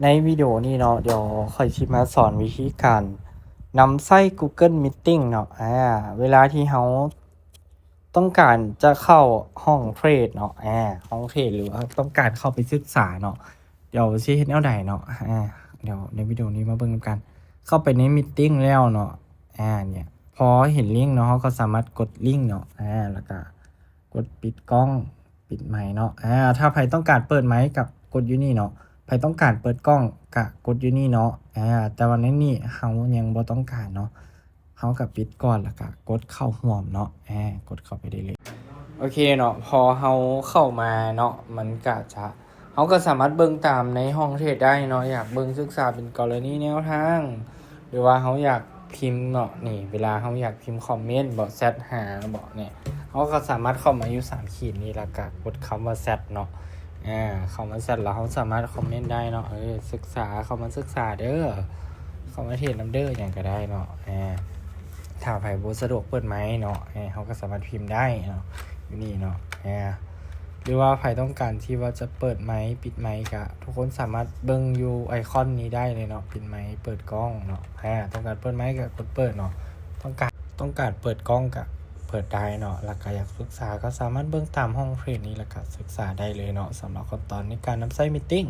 ໃນວິດີໂອນີ້ເນາະ ດຽວຂ້ອຍຊິມາສອນວິທີການນຳໃຊ້ Google Meeting ເນາະ. ອາ ເວລາທີ່ເຮົາຕ້ອງການຈະເຂົ້າຫ້ອງເທຣດເນາະ ອາ ຫ້ອງເທຣດ ຫຼືວ່າຕ້ອງການເຂົ້າໄປສຶກສາເນາະ ດຽວຊິເຮັດແນວໃດເນາະ. ອາ ດຽວໃນວິດີໂອນີ້ມາເບິ່ງນຳກັນ. ເຂົ້າໄປໃນ Meeting ແລ້ວເນາະ ອາ ເນຍ ພໍເຫັນລິ້ງເນາະ ເຮົາກໍສາມາດກົດລິ້ງເນາະ ອາ ແລ້ວກໍກົດປິດກ້ອງ ປິດໄມເນາະ. ອາ ຖ້າໃຜຕ້ອງການເປີດໄມກໍກົດຢູ່ນີ້ເນາະ ໃຜຕ້ອງການເປີດກ້ອງກໍກົດຢູ່ນີ້ເນາະ. ອາ ແຕ່ວ່າໃນນີ້ເຮົາຍັງບໍ່ຕ້ອງການເນາະ ເຮົາກໍປິດກ່ອນ ແລ້ວກໍກົດເຂົ້າຮ່ວມເນາະ ອາ ກົດເຂົ້າໄປໄດ້ເລີຍ. ໂອເຄເນາະ ພໍເຮົາເຂົ້າມາເນາະ ມັນກໍຈະ ເຮົາກໍສາມາດເບິ່ງຕາມໃນຫ້ອງເທຣດໄດ້ເນາະ ຢາກເບິ່ງສຶກສາເປັນກໍລະນີແນວທາງ ຫຼືວ່າເຮົາຢາກພິມເນາະ ນີ້ ເວລາເຮົາຢາກພິມຄອມເມັນບໍ ແຊັດຫາບໍນີ້ ເຮົາກໍສາມາດເຂົ້າມາຢູ່ສາມຂີດນີ້ ແລ້ວກໍກົດຄຳວ່າແຊັດເນາະ. ອາ ເຂົ້າມາແຊັດແລ້ວ ເຮົາສາມາດຄອມເມັນໄດ້ເນາະ ເອີ ສຶກສາ ເຂົ້າມາສຶກສາເດີ ເຂົ້າມາເທຣດນຳເດີ ຫຍັງກໍໄດ້ເນາະ. ອາ ຖ້າໃຜບໍ່ສະດວກເປີດໄມເນາະ ເອີ ເຮົາກໍສາມາດພິມໄດ້ເນາະ ຢູ່ນີ້ເນາະ. ອາ ຫຼືວ່າໃຜຕ້ອງການທີ່ວ່າຈະເປີດໄມ ປິດໄມ ກະທຸກຄົນສາມາດເບິ່ງຢູ່ໄອຄອນນີ້ໄດ້ເລີຍເນາະ ປິດໄມ ເປີດກ້ອງເນາະ. ອາ ຕ້ອງການເປີດໄມກະກົດເປີດເນາະ ຕ້ອງການ ຕ້ອງການເປີດກ້ອງກະເປີດໄດ້ເນາະ ແລ້ວກະຢາກສຶກສາກໍສາມາດເບິ່ງຕາມຫ້ອງເທຣດນີ້ ແລ້ວກະສຶກສາໄດ້ເລີຍເນາະ ສຳລັບຂັ້ນຕອນໃນການນຳໃຊ້ Meeting.